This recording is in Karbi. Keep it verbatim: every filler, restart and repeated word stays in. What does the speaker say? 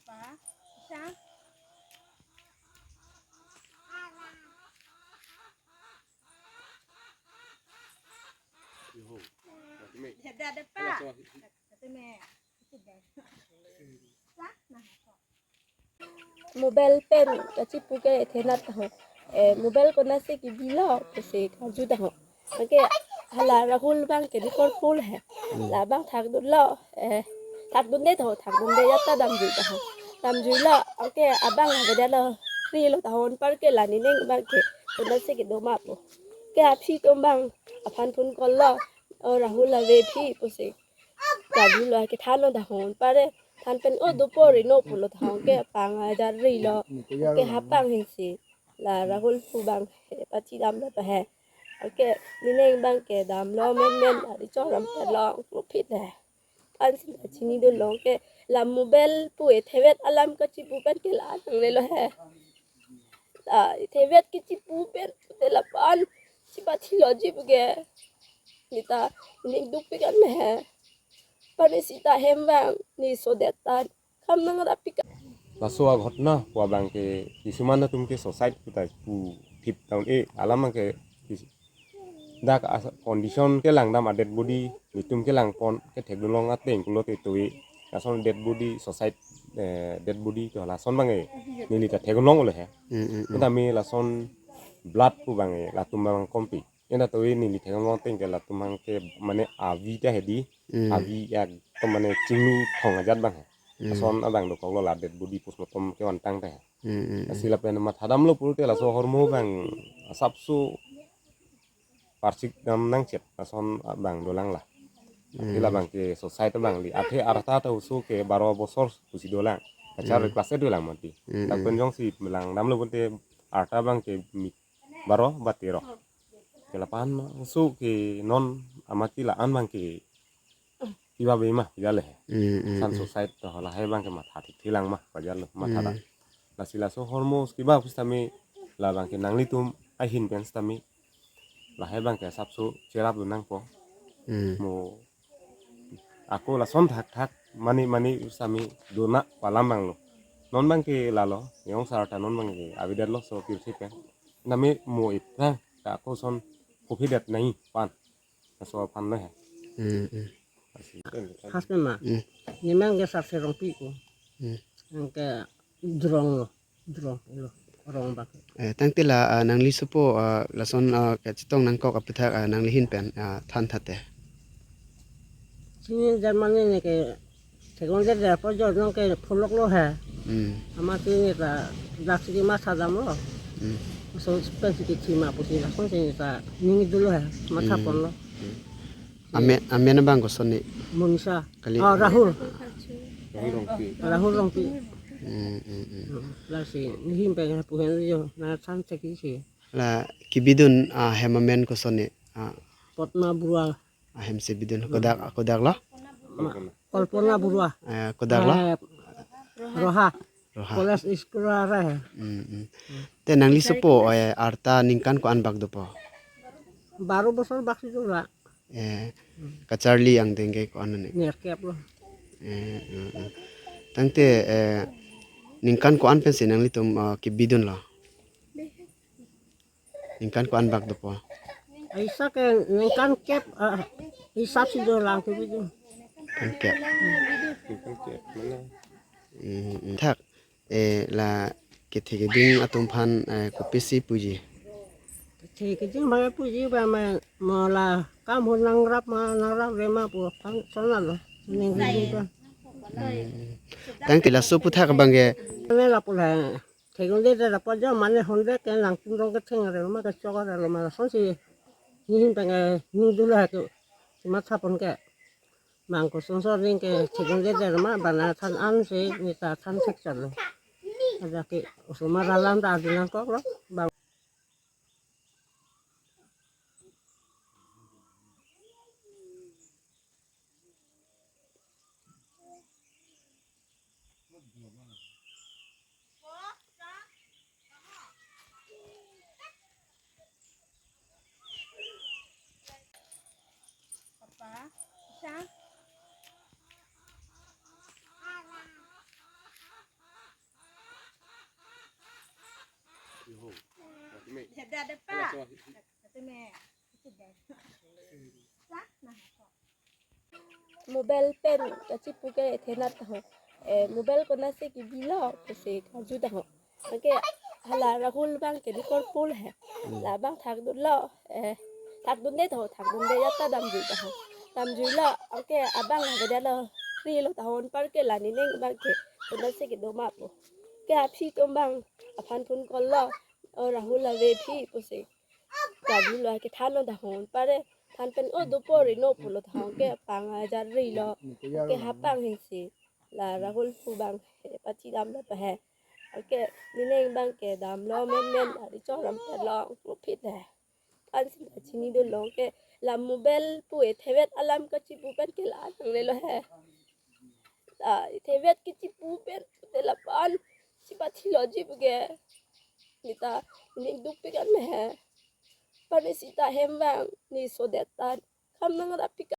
Papa, Isha. Dada, dada, pa. Mobile pen kachipu ke thenat ho. Eh, mobile konatsi kebilo pusi karju ta ho. Anke hala Rahul abang ke di korpul he. Hmm. Labang thakdunlo, eh, thakdunde ho, thakdunde ya ta damjui ta ho. Damjuilo, anke abang ha kedalo, rilo ta ho, anpar ke la nening abang ke konatsi kedo ma pu. Ke aphi atum abang aphan phone call lo, o Rahul ave aphi pusi. Karjulo, kethanlo ta ho, anpar ke than pen o dopo rino pulo ta ho, ke apang ajar rilo, ke hapang hesi. La Rahul pu abang he pachidamlo pa he. Anke nening abang ke damlo menmen, ari chok ram ta long profit he. Ansi ta chinidunlo ke la mobile pu e thevet alam kachipu pen ke la nanglelo he. La e thevet kachipu pen te lapu-an chipathilo ji pu ke. Neta ning dukpik an he. Pare sita hem abang ne sodet ta kam nangrap pik an. Laso aghotona pu abang ke kisuman atum ke suicide pu ta pu thip down e alam abang ke kis-, dak as condition kelang dam a dead body, netum kelang pon kethekdun long ateng pulote toi. Lason dead body suicide, eh, dead body to lason abang e neli ta thekdun longlo he. Hmm, hmm, hmm. Kita mi lason blood pu abang e latum abang kompi. Ena toi neli thekdun long ateng ke latum abang ke mane avi ta hedi, hmm, avi ya to mane chinglu thong ajat abang he. Hmm. Lason abang dokoklo, la dead body postmortem kevantang ta he. Hmm, hmm, hmm. Lasi lapen mathadamlo pulote laso ahormu abang asapso parsik dam nangchet, lason abang dolang la. Hmm. Athe labang ke suicide abang li. Athe arta ta oso ke baro bosor pusi dolang. Kachar, hmm, class eight dolang mati. Hmm, hmm. Lapen jongsi langdamlo pulote arta abang ke mi baro ba tero. Ke lapu-an oso ke non amati la-an abang ke kiba be ma, pajal he. Hmm, hmm, san, hmm, suicide to lahai abang ke matha thik thilang ma, pajal lo, matha ta. Hmm. Lasi laso ahormu kiba pusitame labang ke nanglitum ahin pen sitame lahai abang ke asapso cherapdun nangpo. Hmm. Mo ako lason thakthak mane mane sitame dona pu alam abang lo. Non abang ke lalo, jong sar ta non abang ke avedetlo so pirthe pen. Name mo iphrang ka ako son kophi det nai pan. Laso aphan lo he. Hmm, hmm. Lasi. Khas mema. Hmm. Nemang ke Sarse Rongpi ko. Hmm. Anke Drong lo. Drong lo. Rong bak. Eh, tangte la, ah, nangli sopo, ah, lason, ah, kachetong nangkok aputhak, ah, nangli ahin pen, ah, than thate. Sini Germany ne ke Theklongdet apo jo nong ke pholok lo he. Hmm. Amat sini ta dak sini mathadamlo. Hmm. So pensi kethi ma pusi lason sini ta ning dolo he. Matha, hmm, ponlo. Hmm. Amen, amen abang koson ni? Monisa. Kali. Oh, Rahul. Rahul Rongpi. Rahul Rongpi. Hmm, hmm, hmm. Hmm. Lasi nehin pen pu hen jo na than thekji si. La kebidun, ah, ahem amen koson ni? Ah. Potma Burua. Ahem si bidun. Hmm. Kodak, kodak lo? Ma-, Kalpona Burua. Eh, kodak lo? Eh, Roha. Roha. College school arei. Hmm, hmm. Te nangli sopo, eh, arta ningkan ko-an bak dopo? Baro bosor bak si dolang. Eh, kacharli angdeng ke ko-an ne? Nerkep lo. Eh, eh, eh. Tangte, eh, ningkan ko-an pensi nanglitum, eh, kebidun lo? Ningkan ko-an bak dopo? Aisa ke ningkan kep, eh, hisap si dolang kebidun. Ningkan kep. Ningkan kep, mana? Hmm, hmm. Thak. Eh, la kethe keding atum aphan, eh, kopisi puji? Kethe keding aphan puji ba ma, mo la kam ho nangrap ma, nangrap re ma pu aphan sona lo. Ning keding aphan. Hmm. Tangte laso aputhak abang ke. Mane lapu la. Theklongdet apo jo mane honde ke nangtum rong ketheng re ma kechok re lo ma sonsi. Nehin pen, eh, ning dolo ke. Matha pon ke. Bang koson so ring ke Theklongdet ma bana than an si neta than thek chalo. Ada ke osomar alam ta adi nangkok lo. Bang. Papa, Isha. Mobile pen kachipu ke thenat ho. Eh, mobile konatsi kebilo pusi karju ta ho. Anke hala Rahul abang ke Dikorpul he. Labang thakdunlo, eh, thakdunde ho, thakdunde ya ta damjui ta ho. Damjuilo, anke abang ha kedalo, rilo ta ho, anpar ke la nening abang ke konatsi kedo ma pu. Ke aphi atum abang aphan phone call lo, "O Rahul, ave phi?" pusi. Karjulo, kethanlo ta ho, anpar ke than pen, "O dopo rino," pulo ta ho, ke apang ajar rilo. Ke hapang hesi la Rahul pu abang he pathi damlo pa he. Anke nening abang ke damlo menmen, ari choram pet lo, klopit he. Ansi ta chinidunlo ke la mobile pu ethe-et alam kachipu pen ke la nanglelo he. La ethe-et kachipu pen te lapu-an si pathiloji pu ke. Neta ning dukpik an he. Pani sita hem abang ne sodet ta kam nangrap pik